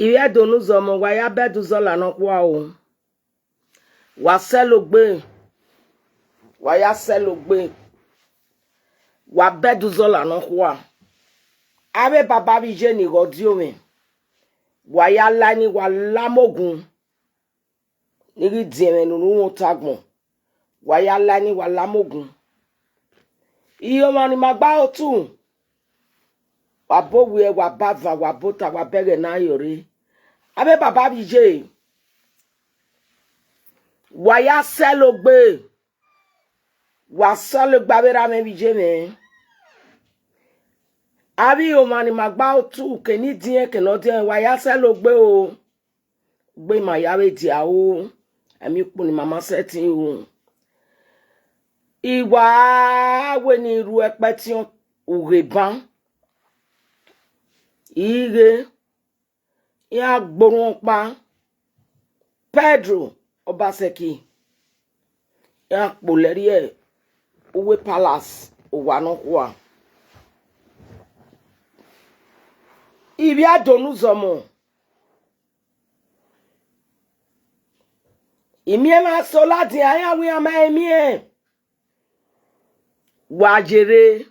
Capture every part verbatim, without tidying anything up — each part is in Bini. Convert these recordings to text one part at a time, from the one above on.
Ivbi Ẹdo ne uzọmọ, wa ya bẹdẹ uzọla nọkhua o. Wa sẹlogbe, wa ya sẹlogbe, wa bẹdẹ uzọla nọkhua. Avbe baba vbe iye ni ghe ọdiomwẹ, wa ya la ni, wa la amogun. Ne I ghi diẹn mwẹ ne unu mwẹ ota agbọn, wa ya la ni, wa la amogun. Iye ọmwa ni ma gba otu, wa ba owiẹ, wa ba avan, wa ba ota, wa ba ẹghẹ ne a ye ọre. Avbe baba vbe iye, wa ya sẹlogbe, wa sẹlogbe avbe erha mwẹ vbe iye mwẹ. Avbe iye ọmwa ni ma gba otu, ke ne I diẹn, ke ne ọ diẹn, wa ya sẹlogbe o. Gbe ima ya vbe dia o, ẹmwẹ ukpo ni ma ma sẹtin ru. I wa wẹ ne I ru ẹkpẹtiọn ughe ban. I ghe, iran gbe orhuọn ọkpa, Pedro Obaseki, iran kpolẹ rrie uwu palace owa nọkhua. Ivbi Ẹdo ne uzọmọ, I miẹn emwa so ladian, iran wẹ iran ma miẹn. Wa yerre.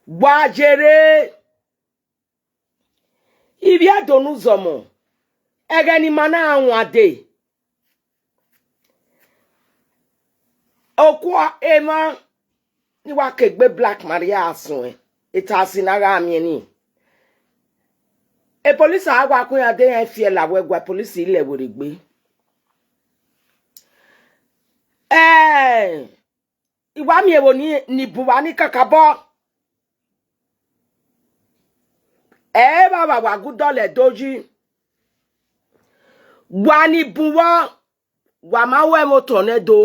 Wa yerre. Ivbi Ẹdo ne uzọmọ, ẹghẹ ne ima na wan dee. Okua emwa ni wa ke gbe Black Maria suẹn, etasi na gha miẹn ni. Epolisi a wa kun iran de iran fiẹla wẹ gua epolisi lẹ werriegbe. Ẹẹn, I wa miẹn vbọ ni, ni bun uwa ni kakabọ. Ẹ i vba vba wa gu dọlọ Ẹdo yi. Wa ni bun vbọ, wa ma ru ẹmwẹ otọ ne Ẹdo.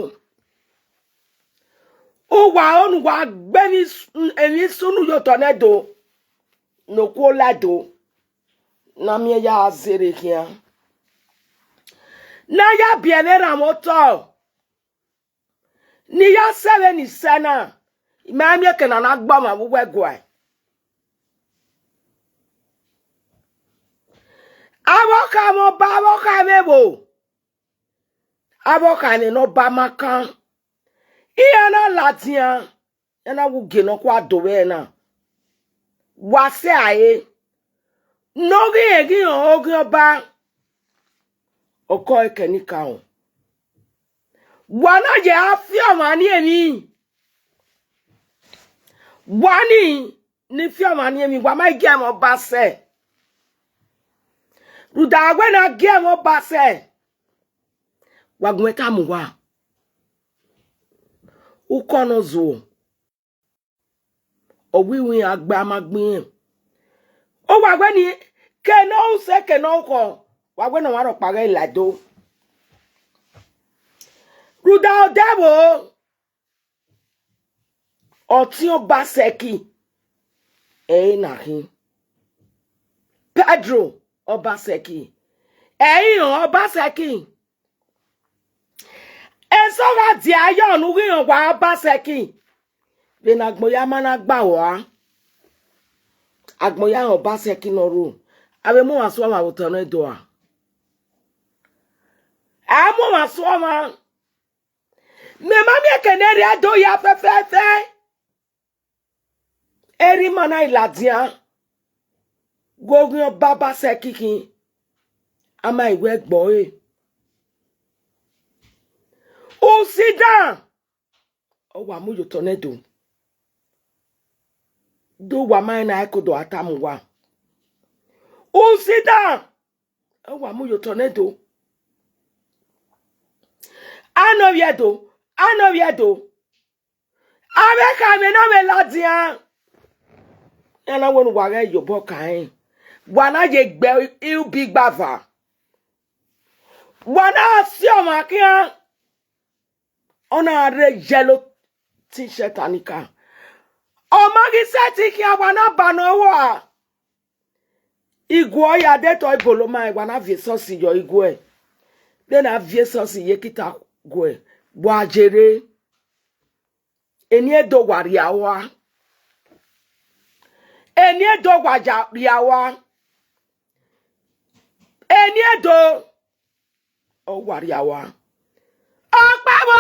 Uwa ọre ne uwa gbe emwi s-, emwi sunu ye otọ ne Ẹdo, ne okuo la Ẹdo, ne a miẹn ya zẹrẹ khian. Ne a ya biẹ vbe erha mwẹ otọ. Ne I ya sẹ vbene I sẹ na, I ma miẹn eke ne a na gbe ọmwa vbe uwu ẹguae. Avbe ọkhan mwẹ Ọba, avbe ọkhan mwẹ vbo? Avbe ọkhan mwẹ ne Ọba ma kan. Iran na ladian, iran na wu gie nọkhua do vbe ẹre na. Wa sẹ a re, ne ọ ghi rẹn ghi họn oghian Ọba, ọkọ ẹre kẹ ne I ka họn. Wa na ye a fi ọmwa ni emwi. Wa ni, ni fi ọmwa ni emwi, wa ma gie ẹmwẹ Ọba sẹ. Rhunmwuda wẹ ne a gie ẹmwẹ Ọba sẹ, wa gu mwẹ tama uwa. Ukọ ne ọ zuọ, ọ wẹ iwinna gbe a ma gbe irẹn. Ọ wa wẹ ni, ke ne ọ ru sẹ, ke ne ọ ru khọ, wa wẹ ne ọmwa rhọkpa ghẹ la Ẹdo. Rhunmwuda odẹ vbo, ọtiẹn Obaseki, ẹ i re na khin. Pedro Obaseki, ẹ i re Obaseki. Eso gha dia ayọ ne u ghi rẹn wa Obaseki. Vbene agbọn ya ma na gba rua, agbọn ya rẹn Obaseki ne ọ ru, a vbe mu ọmwa sẹ ọmwa vbe otọ ne Ẹdo a? A mu ọmwa sẹ ọmwa. Mẹ ma miẹn eke ne erriọ Ẹdo ya fẹfẹfẹ. Erha ima na i ladian, ghe oghian Obaseki khin, a ma i wẹ ẹgbọ ẹre. Usidan, ọ wa mu ye otọ ne Ẹdo. Do wa ma rẹn ne a i kodo a tama uwa. Usidan, ọ wa mu ye otọ ne Ẹdo. Anọ vbe Ẹdo, anọ vbe Ẹdo. Avbe khama ne ọ vbe ladian, iran na wẹ ne uwa ghẹ ye obọ kan rẹn, wa na ye gbe irubi gbava, wa na si ọmwa khian, ọ na rre yellow t-shirt a ni ka. Ọ ma ghi sẹtin khian, wa na ba ne ọ rua. Iguẹ ya de tọ iboloma, wa na viọ esọsi yọ iguẹ. De na viọ esọsi ye kita guẹ, wa yerre. Eni Ẹdo wa rhia rua. Eni Ẹdo wa ya rhia ua. Eni Ẹdo, ọ wa rhia ua. Ọkpẹvbo!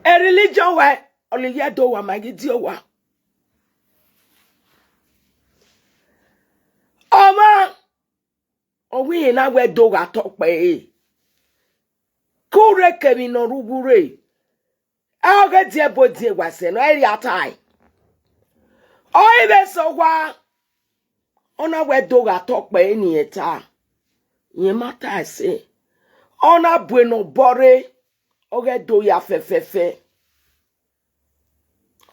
E religion wẹ, ọ lele Ẹdo wa ma ghi die owa. Ọmwa, ọ wẹ irẹn na wẹ Ẹdo gha tọ kpẹre. Ke u rre ke emwi ne ọ rre uwu rre. Ẹ, ọ ghe die ebo die wa sẹ nọ, ẹ rhia tae. Ọ i vbe sẹ owa, ọ na wẹ Ẹdo gha tọ kpẹre ne irẹn ta. Irẹn ma ta ẹse. Ọ na bu ene obọ rre, ọ ghe Ẹdo ya fẹfẹfẹ.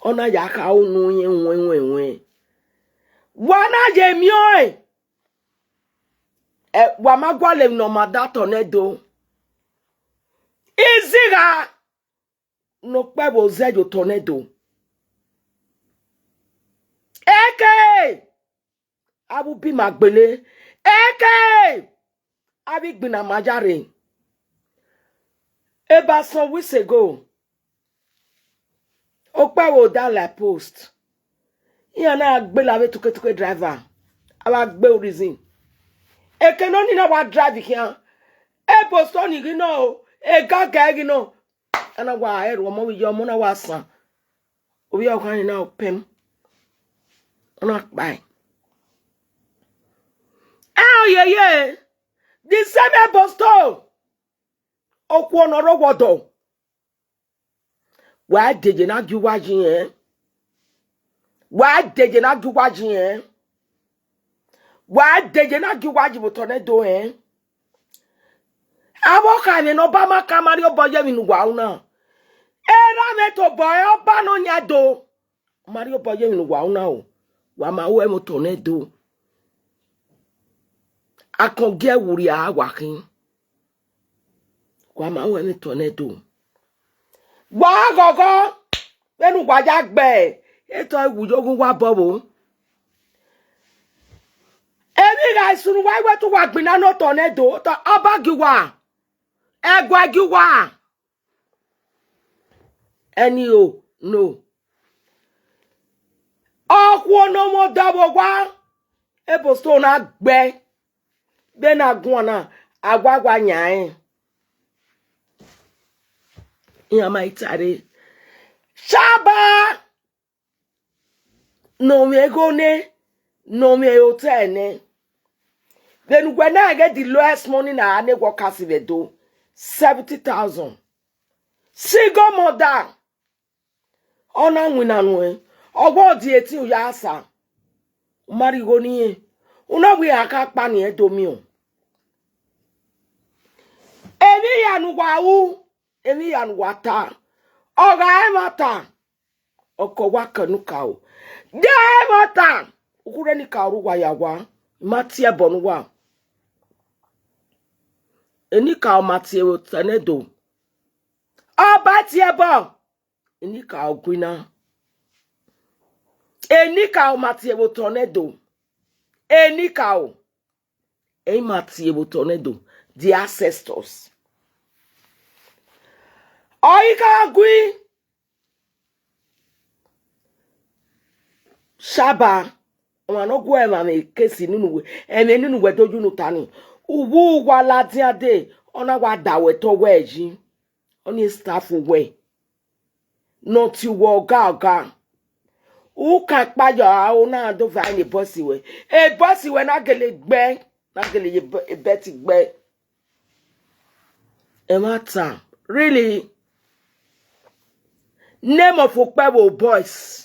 Ọ na ya kha unu irẹn wẹnwẹnwẹn. Wa na ye miẹn ọẹn. Ẹ, wa ma gualọ emwi ne ọ ma da tọ ne Ẹdo. Izigha ne Ọkpẹvbo zẹ ye otọ ne Ẹdo. Eke! Avbe ubi ma gbele. Eke! Avbe igbinna ma ya rre. About some weeks ago, Ọkpẹvbo da la post. Iran na gbele avbe tuketuke driver. A wa gbe reason. Eke nọ ni na wa drive khian. Ebo stone ghi nọ o, egaga ghi nọ. A na wa ẹrhu ọmọ vbe iye ọmọ na wa san. Ovbi ọkhan ni na pẹm. Ọ na kpae. Ẹ o yeye. The same ebo stone. Okhuo ne ọ rre owa ọdọ. Wa deje na gie uwa yi ẹn. Wa deje na gie uwa yi ẹn. Wa deje na gie uwa yi vbe otọ ne Ẹdo ẹn. Avbe ọkhan mwẹ ne Ọba ma ka ma rhie obọ ye emwi ne uwa ru na. Erha mwẹ tobọ ẹre Ọba nọ yan Ẹdo. Ma rhie obọ ye emwi ne uwa ru na o. Wa ma ru ẹmwẹ otọ ne Ẹdo. Akọn gie ẹwu rhia wa khin. Wa ma ru ẹmwẹ otọ ne Ẹdo. Wa ghọghọ, vbene uwa ya gbe etọ iwu ye oghẹ uwa bọ vbo. Emwi gha sunu wa iwẹ te uwa gbinna ne otọ ne Ẹdo, otọ Ọba gie uwa, ẹguae gie uwa. Ẹni o, no. Okhuo ne ọ mwẹ odọ vbe owa, ebo stone na gbe. Vbene a guan na, a wa wa yan rẹn. Iran ma i ta rre. Shaba! Ne ọ mwẹ igho nẹ, ne ọ mwẹ hotel nẹ. Vbene uwẹ na ghe the lowest money na a ne workers vbe Ẹdo, seventy thousand. Single mother. Ọ na winna nuẹn, ọ wa di eighteen ya sa. U ma rhie igho ne irẹn. U na wẹ iran ka kpa ne irẹn do miẹn. Emwi hia ne uwa ru, emwi hia ne uwa ta, ọ gha ẹmwata, ọ ke wa kẹ ne ukaro. De ẹmwata, ukhurẹ ne ikaro rre uwa ya wa, I ma tie ẹbọ ne uwa. Enikaro ma tie vbe otọ ne Ẹdo. Ọba tie ẹbọ. Enikaro gu ina. Enikaro ma tie vbe otọ ne Ẹdo. Enikaro. Ẹ i ma tie vbe otọ ne Ẹdo. The ancestors. Ọ i ka gui. Shaba, ọmwa ne ọ gu ẹmwẹ amwẹ kesi nunu wẹ, ẹmwẹ nunu wẹ do yu unu ta ni. Uwu uwa ladian dee, ọ na wa da wẹ tọ wẹ yi. Ọni staff wẹ. Ne ọ tie uwẹ ọga ọga. U ka kpa ya aro na do va ne boss wẹ. E boss wẹ na gele gbe, na gele ye belt gbe. Ẹmwata, really? Name of Okpẹvbo boys.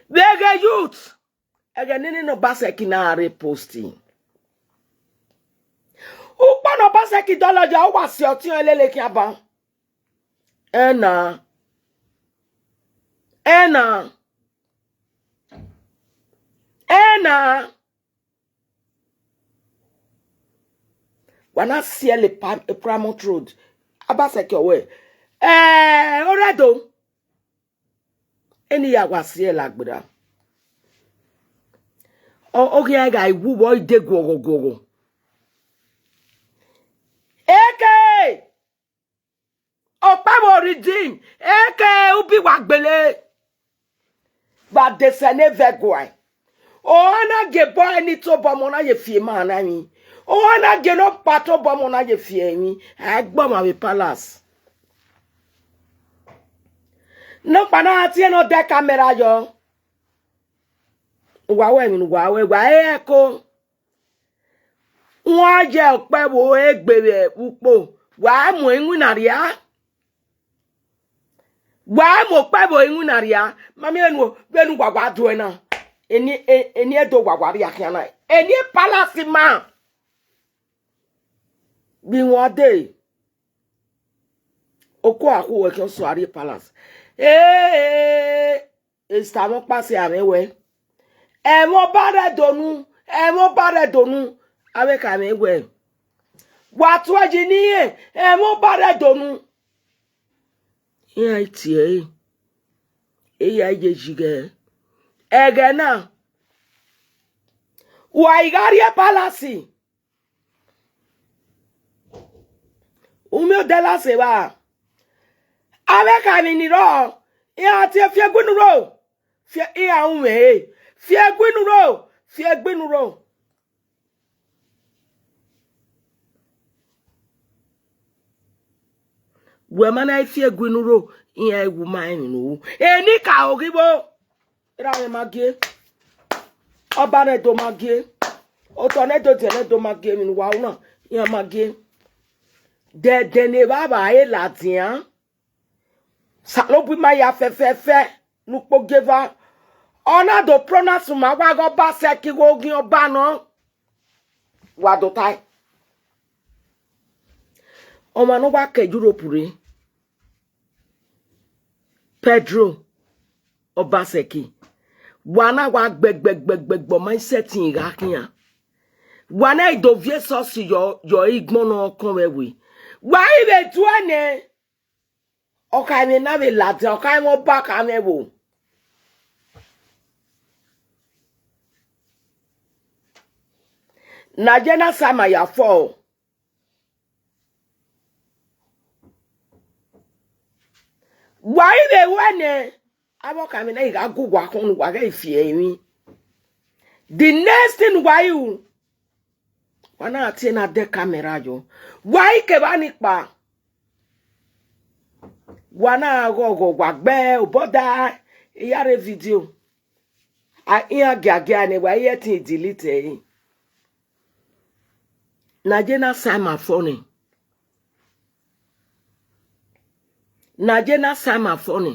Vbe ẹghẹ youth, ẹghẹ nene ne Obaseki na rre posting. Ukpo ne Obaseki dọlọ ya, ọ wa si ọtiọnrẹn lele khian ban. Ẹna. Ẹna. Ẹna. Wa na siẹl Paramount Road. Obaseki ọ wẹ, eh, Orẹdo. Eni ya wa siẹl agbera. Ọ, ọ khian gha wu vbe ọ i de guọghọ guọghọ. Eke! Okpẹvbo redeem. Ke ubi wa gbele, wa de sẹ ne vẹ guae. Ọ na gie bọ ẹre ni tobọ ọmọ na ye fi ema na emwi. Ọ na gie ne ọkpa tobọ ọmọ na ye fi emwi. A i gbe ọmwa vbe palace. Nọkpa na tie ne ọ da camera yọ. Wa wẹ emwi ne uwa wẹ, wa re ẹko. Wan ye ọkpẹvbo egbe vbe ukpo, wa mu iwinna rria. Wa mu ọkpẹvbo iwinna rria, ma miẹn vbene uwa wa duẹ na. Eni, e-, eni Ẹdo wa wa rria khian na. Eni palace ma. Vbe iwande, oku a khu wẹ khian sua rrie palace. Ee, Esther mwẹ ọkpa sẹ amwẹ wẹ, ẹmwẹ ọba rre Ẹdo nu, ẹmwẹ ọba rre Ẹdo nu, avbe ka mwẹ wẹ, wa tuẹ yi ne irẹn, ẹmwẹ ọba rre Ẹdo nu. Iran tie ẹre, eya ye yi ghẹ. Ẹghẹ na, wa i gha rrie palasi, u miẹn odẹ lase evba. Avbe ka emwi ni rrọọ, iran tie fi egbe unu ro, fi iran ru mwẹ he, fi egbe unu ro, fi egbe unu ro. Wẹ ma na fi egbe unu ro, iran i wu ma emwi ne u ru. Eni ka oghi vbo. Erha mwẹ ma gie. Ọba ne Ẹdo ma gie. Otọ ne Ẹdo diẹ ne Ẹdo ma gie, emwi ne uwa ru na, iran ma gie. Dẹdẹ ne evbavba re ladian. Osanobua ima ya fẹfẹfẹ ne ukpogieva. Ọ na do pronounce ma wa ghe Obaseki ghe oghian ọba nọ. Wa do tae. Ọmwa ne ọ wa ke Europe rre, Pedro Obaseki, wa na wa gbẹgbẹgbẹgbẹgbẹ, ọ ma i sẹtin gha khian. Wa na i do viẹ esọsi yọ, yọ igbọn ne ọ kọn vbe ẹvbo. Wa i vbe duẹ nẹ, ọ kha emwi na vbe ladian, ọ kha emwi ọba kha mwẹ vbo. Ne a ye na sa ima ya fọ. Wa i vbe wẹ nẹ, avbe ọka mwẹ na i gha gu uwa khọn ne uwa ghẹ fi ẹrinmwi. The next thing uwa i ru, wa na tie na dẹ camera yọ. Wa i kevba ni kpa. Wa na ghọghọ, wa gbe obọ da, I ya rre video. A, iran giagia ne wa i ẹtin delete ẹre. Ne a ye na sa ima fọ nẹ. Ne a ye na sa ima fọ nẹ.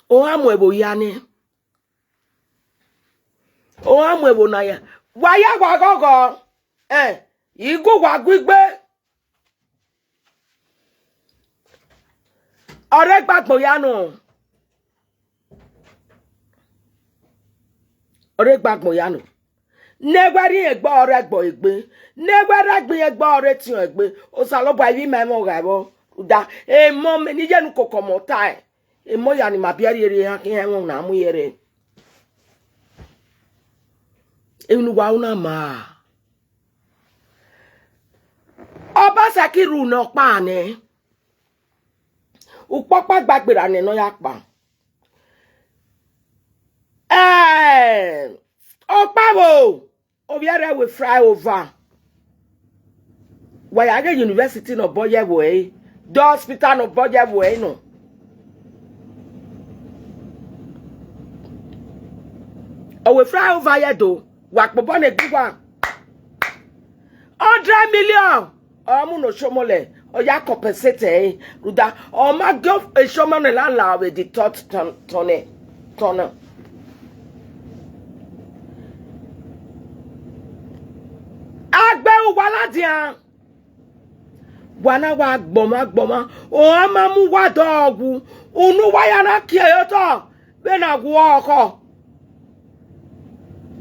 Ọ gha mu ẹvbo ya nẹ. Ọ gha mu ẹvbo na ya. Wa ya wa ghọghọ. Ẹn, I gu uwa gu igbe. Ọ rre gbe agbọn ya nọ. Ọ rre gbe agbọn ya nọ. Ne wẹ rri irẹn gbe ọ rre ẹgbọ egbe. Ne wẹ rre ẹgbẹ irẹn gbe ọ rre etiọn egbe. Osanobua ivbi ima ẹmwẹ ọ gha vbọ. Rhunmwuda, emọ mẹ ne I ye ne ukoko ọmọ tae. Emọ ya ni ma biẹ rhie rhie iran khian ẹmwẹ na mu yẹrẹ. Emwi ne uwa ru na ma. Obaseki rhu ne ọkpa nẹ. Ukpọkpa gba gberra nẹ ne ọ ya kpa. Eh, ọkpa vbo, ovbi ẹre wẹ flyover. Wa ya ghe university ne ọ bọ ye ẹvbo ẹre, de hospital ne ọ bọ ye ẹvbo ẹre nọ. Ọ wẹ flyover ye do, wa kpobọ ne egbe uwa. Hundred million, ọ mu ne oshọmọlẹ, ọ ya compensate ẹre, rhunmwuda, ọ ma gie oshọmọlẹ na la vbe the third tun-, tunnel, tunnel. A gbe uwa ladian. Wa na wa gbọmwa gbọmwa, ọ ma mu uwa dọghu, unu uwa ya na kie ye otọ, vbene a wu ọkhọ.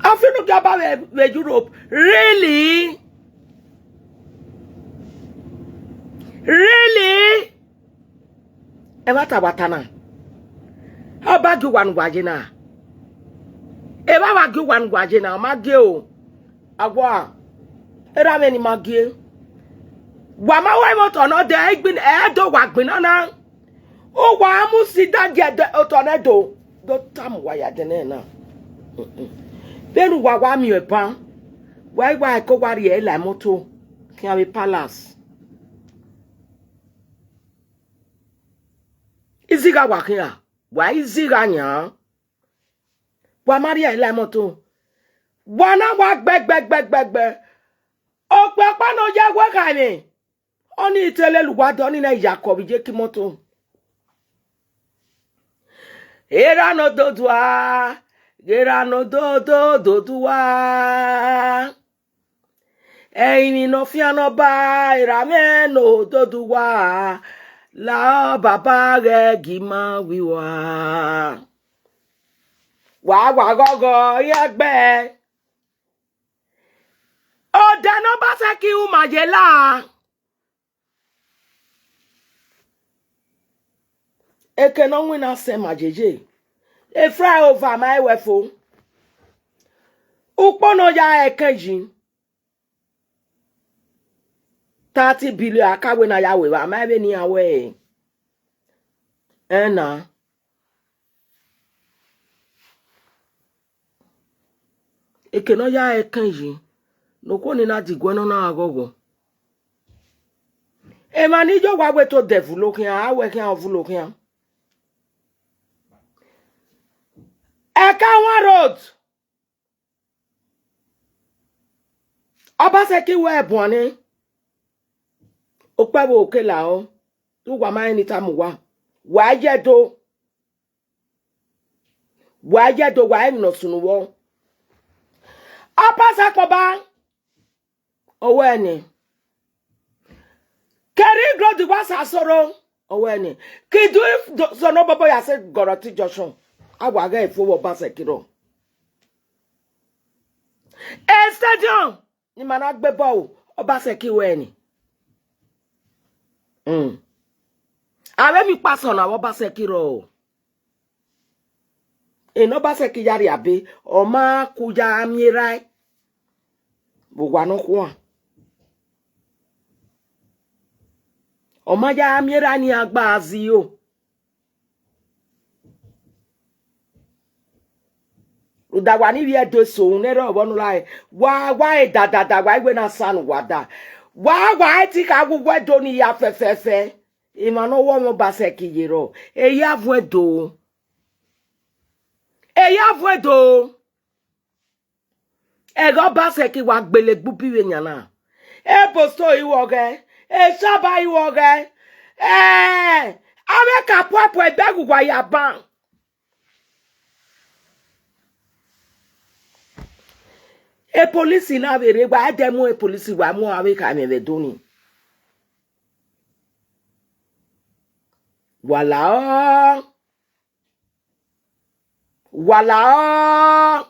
Afin ne u gie ọba vbe, vbe Europe. Really? Really? Ẹmwata wa ta na. Ọba gie uwa ne uwa ye na. Evbavba gie uwa ne uwa ye na, ọ ma gie o. Awa, erha mwẹ ne ima gie. Wa ma wa imọto nọ dẹ, egbin, ẹ do wa gbinna na. Uwa mu sida gie otọ nẹ do, do tama uwa ya dẹ nẹ na. Vbene uwa wa miẹn ban, wa i wa ẹko wa rhie la imọto khian vbe palace. Izigha wa khian, wa izigha yan. Wa ma rhie la imọto. Wa na wa gbẹgbẹgbẹgbẹgbẹ. Okpia ọkpa ne ọ ya wẹ kha mwẹ. Ọnii te lele uwa dọ, ọnii na ya kọ vbe iyeke imọto. Erha ne ododua, erha ne ododo ododua. Ẹrinmwi ne ọ fian ne Ọba, erha mwẹ ne ododua, la Baba ghẹ gie ima vbe uwa. Wa wa ghọghọ iran gbe. Odẹ ne Ọbasẹki ru ma ye la. Eke ne ọ winna sẹ ma yeye. E flyover ma ẹwẹ fo. Ukpo ne ọ ya ẹkẹn yi. Thirty billion a ka wẹ ne a ya ru evba, ma vbene iran wẹ ẹna. Eke ne ọ ya ẹkẹn yi, ne okhuo ni na diguẹ ne ọ na gha ghọghọ. Emwa ni yo wa wẹ te odẹ vulo khian, a wẹ khian ọ vulo khian. Ẹka wan road. Ọbasẹki wẹ ẹbuan nẹ, okpẹvbo ke la ọ, te uwa ma rẹn ni tama uwa, wa ye do, wa ye do, wa emwi ne ọ sunu vbọ. Ọbasẹki ọba, ọ wẹ nẹ, Kerry Gold wa sa soro, ọ wẹ nẹ, kidu sọnọ bọbọ ya sẹ gọrọ te junction, a wa ghẹ fo vbe Ọbasẹki rrọọ. E stadium ni ma na gbe ball, Ọbasẹki wẹ nẹ. Mm. Avbe emwi kpasọn na vbe Ọbasẹki rrọọ. Ene Ọbasẹki ya rhie abe, ọ ma ku ya miẹn erha vbe owa nọkhua. Ọ ma ya miẹn erha ne iran gba ziro. Rhunmwuda wa ni vbiẹ do eso ne erha vbọ ne u la re, wa wa re dadada, wa i wẹ ne a sa ne uwa da. Wa wa i ti kha wu uwẹ do ni ya fẹfẹfẹ. Emwa ne ọ wẹ ọmwa Ọbasẹki ye rrọọ, eya vuẹn do. Eya vuẹn do. Ẹghẹ Ọbasẹki wa gbele egbe ubi vbe yan na. Ebosto i wọ ghẹ, Esaba i wọ ghẹ. Eh, avbe ka puẹpuẹ bẹghe uwa ya ban. Epolisi na vbe rre, wa dẹ mu epolisi, wa mu avbe ka mwẹ vbe do ni. Wa la ọ. Wa la ọ.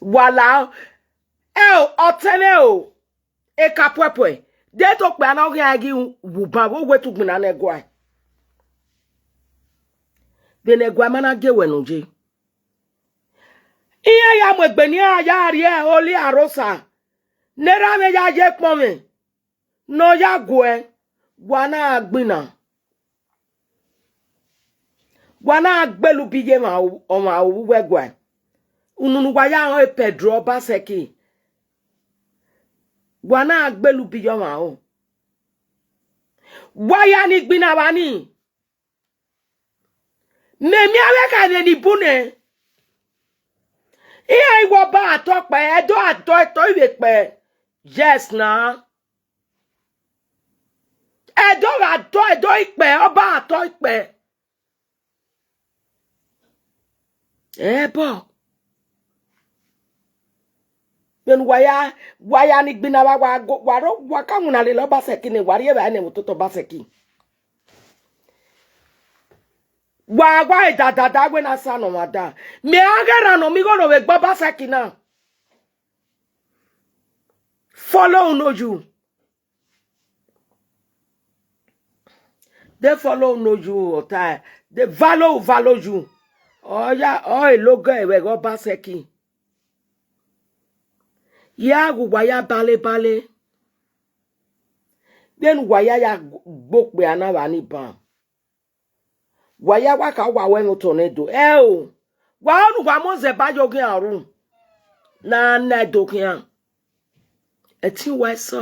Wa la ọ. Ẹo, ọtẹn mwẹ o. Eka puẹpuẹ. De te okpia na ọ khian ghi wu ban vbe owe te ugbinna ne ẹguae. Vbene ẹguae ma na gie wẹ ne u ye. Iran ya mu egbe ne iran ya rrie Holy Arosa, ne erha mwẹ ya ye ekpọnmwẹ ne ọ ya guẹ, wa na gbinna. Wa na gbele ubi ye emwa, ọmwa ovbi uwẹ guae. Unu ne uwa ya rẹn Pedro Ọbasẹki. Wa na gbele ubi ye ọmwa ro. Wa ya ni gbinna vba ni. Mẹ miẹn avbe ka vbe ni bu nẹ. Iran i wẹ ọba atọ kpẹ, ẹdẹ atọ, ẹtọ ivbe kpẹ. Yes na. Ẹdẹ gha tọ, ẹdẹ ikpẹ, ọba atọ ikpẹ. Ẹbọ. Vbene uwa ya, wa ya ni gbinna vba, wa go, wa ro, wa ka winna lele Ọbasẹki nẹ, wa rhie evbare nẹ vbe ototọ Ọbasẹki. Wa wa e dadada wẹ ne a sa nọ mwa da. Mẹ a ghẹ rhan nọ, mi igho nọ vbe egbe Ọbasẹki na. Follow unu oyu. They follow unu oyu, ọta, they follow, follow you. Ọ ya, ọ e logo ẹvbo ẹghẹ Ọbasẹki. Ya ghe uwa ya bale bale. Vbene uwa ya ya gbe okpia na vba ni ban, wa ya wa kha, wa wẹ ne otọ nẹ do. Ẹo, wa ọnii, wa mu Ozebayo khian ru ne a na Ẹdo khian. Ẹtin uwa eso.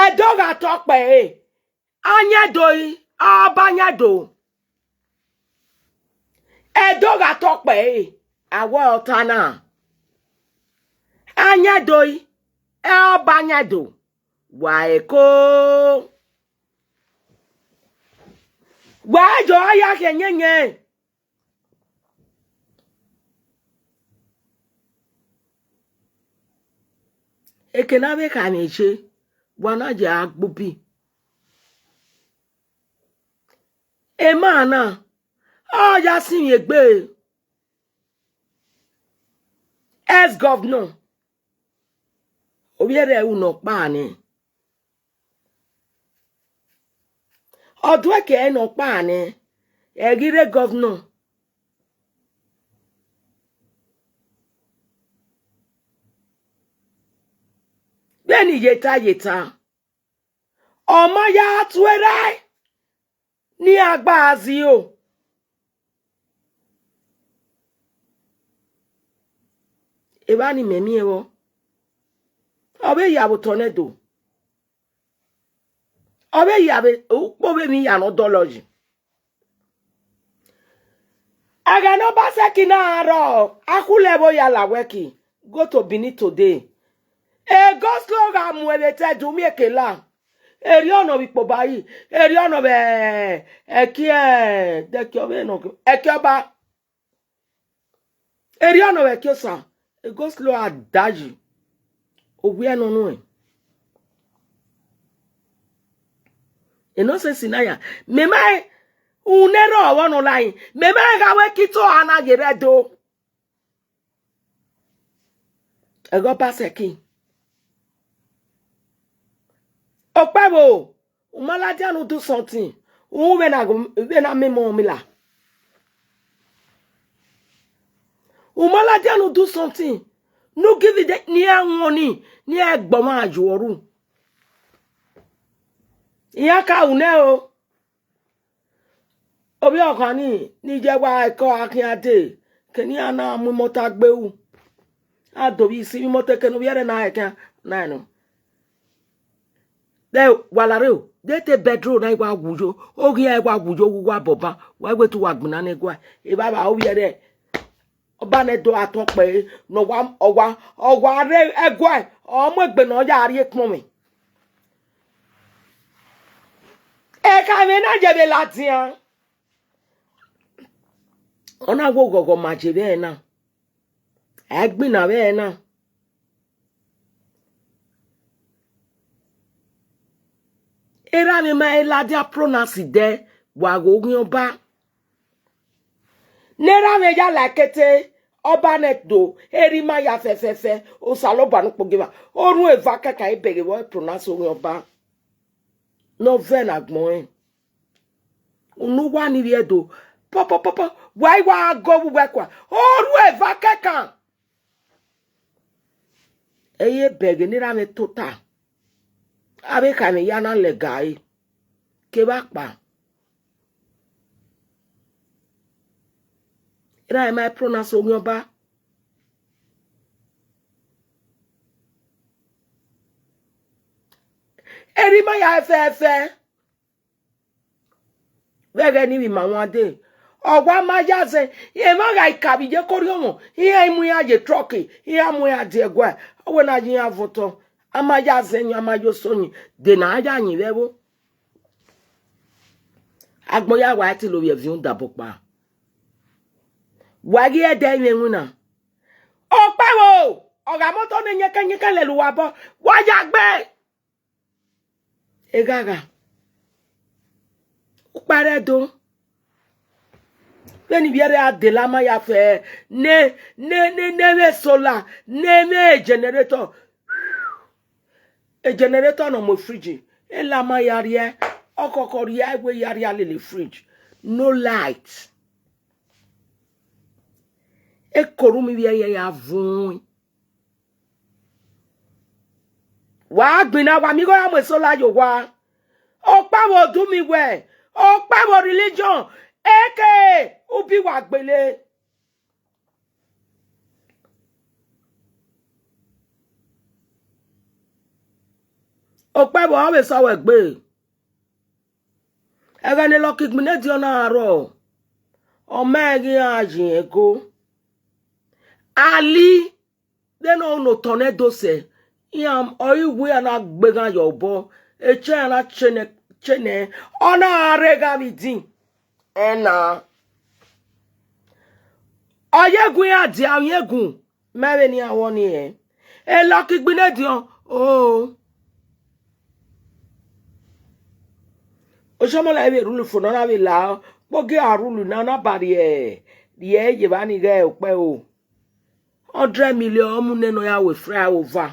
Ẹdo gha tọ kpẹ ẹre, a yan Ẹdo i, ọba yan Ẹdo. Ẹdo gha tọ kpẹ ẹre, a wẹ ọta na. A yan Ẹdo i, ẹ ọba yan Ẹdo. Wa ẹko. Wa jọ ya khian yẹnyẹn. Eke ne a vbe kha mwẹ je, wa na ya gbe ubi. Emwa na, ọ ya sinmwi egbe. Ex-governor, ovbi ẹre ru ne ọ kpa nẹ. Ọ duẹkẹ ẹre ne ọ kpa nẹ, ẹ ghi rre governor. Vbene I ye ta ye ta, ọ ma ya tu erha ne iran gba zio. Evba ni mẹ miẹn vbọ, ọ vbe ya vbe otọ nẹ do. Ọ vbe ya vbe ukpo vbe emwi ya ne ọ dọlọ yi. Ẹghẹ ne Obaseki na rrọọ, a khu lẹ vbe ọ ya la wẹ ki, go to Benin today. E go slow gha mu ẹvbo etẹ do miẹn eke la. Erriọ nọ vbe ikpobari, erriọ nọ vbe ẹki, ẹ, dẹki ọ vbe nọ, ẹki ọba. Erriọ nọ vbe ẹki osa, e go slow a da yi. Owiẹ nọ nuẹn. Enọsensi na ya, mẹ ma rẹn, une rrọọ vbọ nọ la yin, mẹ ma rẹn gha wẹ ke ito a na ye rre Ẹdo. Ẹghẹ Obaseki. Okpẹvbo, u ma ladian ne u do something, u vbe na, vbe na miẹn emọ mila. U ma ladian ne u do something, ne u give the, ne iran wọn ni, ne iran gbe ọmwa ye ru. Iran ka ru nẹ o. Ovbi ọkhan ni, ni ye wa ẹko a khian dee, ke ne iran na mu imọta gbe ru. A do vbe isi vbe imọta, eke ne ovbi ẹre na ẹkian na nọ. Dẹ wa la rre o, de te bedroom na i wa wu yo, oghian i wa wu yo, wa bọban, wa wẹ te uwa gbinna ne ẹguae. Evbavba ovbi ẹre, ọba nẹ do a tọ kpẹre, ne ọ wa, ọ wa, ọ wa rre ẹguae, ọ mu egbe ne ọ ya rrie ekpọnmwẹ. Ekhọe mwẹ na ye vbe ladian. Ọ na wẹ oghọghọ ma je vbe ẹre na. A i gbinna vbe ẹre na. Erha mwẹ ma i ladian pronounce dẹ, wa ghe oghian ọba. Ne erha mwẹ ya la kete, ọba nẹ do, erha ima ya fẹfẹfẹ, Osanobua ne ukpogieva, orhun eva kẹkan i bẹghe vbe ọ pronounce oghian ọba. Ne ọ vẹ ne agbọn rẹn. Unu uwa ni vbiẹ do, pọpọpọpọ, wa i wa gọ vbe uwẹ kua, orhun eva kẹkan. Ẹ i re bẹghe ne erha mwẹ tota, avbe ekhọe mwẹ ya na lẹga ẹre, kevbe akpa. Erha mwẹ ma i pronounce oghian ọba. Erha ima ya fẹfẹ. Vbe ẹghẹ ne I vbe ma wan dee, ọ wa ma ya zẹ, emwa gha ka vbe iyeke orhiọnmwọ, iran i mu iran ye trọki, iran mu iran die ẹguae, ọ wẹ ne a ya iran vuọn otọ, a ma ya zẹ yin, a ma ya oso yin, de ne a ya yin vbe ẹvbo. Agbọn ya wa te lovbiẹ viọ udabọ kpa. Wa ghi ẹdẹ mwẹ iwinna. Okpẹvbo, ọ gha mọtọ ne yẹkẹyẹkẹ lele uwa obọ, wa ya gbe. Eghagha. Ukpa rre Ẹdo. Vbene ivbiẹre a de la ma ya fẹ, ne, ne, ne, ne vbe solar, ne vbe generator. E generator nọ mu fridge. E la ma ya rhie, ọ khọkhọ rhie, a wẹ ya rhie lele fridge. No light. Ekoru mi vbiẹ ya ya vuọn. Wa gbinna, wa miẹn igho ya mu esola ye owa. Ọkpa vbe odu mi wẹ, ọkpa vbe religion, eke ubi wa gbele. Ọkpa vbe ọ vbe sẹ wẹ gbe. Ẹghẹ ne Lucky Igbinedion na rrọọ, ọ ma ghi iran yi ẹgo. Ali, vbene ọ no otọ nẹ do sẹ, iran ọre iwu iran na gbe ghan ye obọ, echẹ iran na chene, chene, ọ na rre gha vbe idin. Ẹna. Ọ ye gun iran dia, ọ ye gun, ma vbene iran wọ ni rẹn. E Lucky Igbinedion, o. Oshọmọla vbe rule fo ne ọ na vbe la, kpogie a rule na, na ba rhie, rhie ye evba ni ghẹ okpẹ o. Hundred million ọ mu nẹ ne ọ ya ru fry over.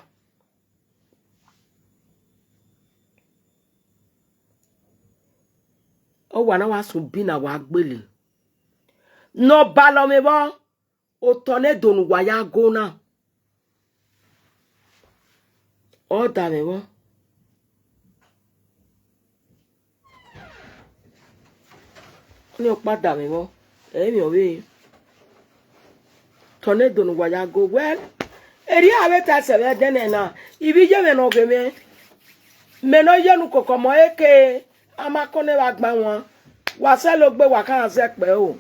Ọ wa na wa sunu bi na wa gbele. Ne ọ balọ mwẹ vbọ, otọ ne do ne uwa ya go na. Ọ da mwẹ vbọ. Ọnii ọkpa da mwẹ vbọ, ẹ i mwẹ ọvbehe. Tornado ne uwa ya go well. Erriọ avbe ta sẹ vbe ẹdẹnẹ na, ivbi iye mwẹ ne ọ ghe mwẹ, mẹ ne ọ ye ne ukoko ọmọ eke, a ma kọ nẹ vbe agba wan, wa sẹ logbe wa ka zẹ kpẹ o.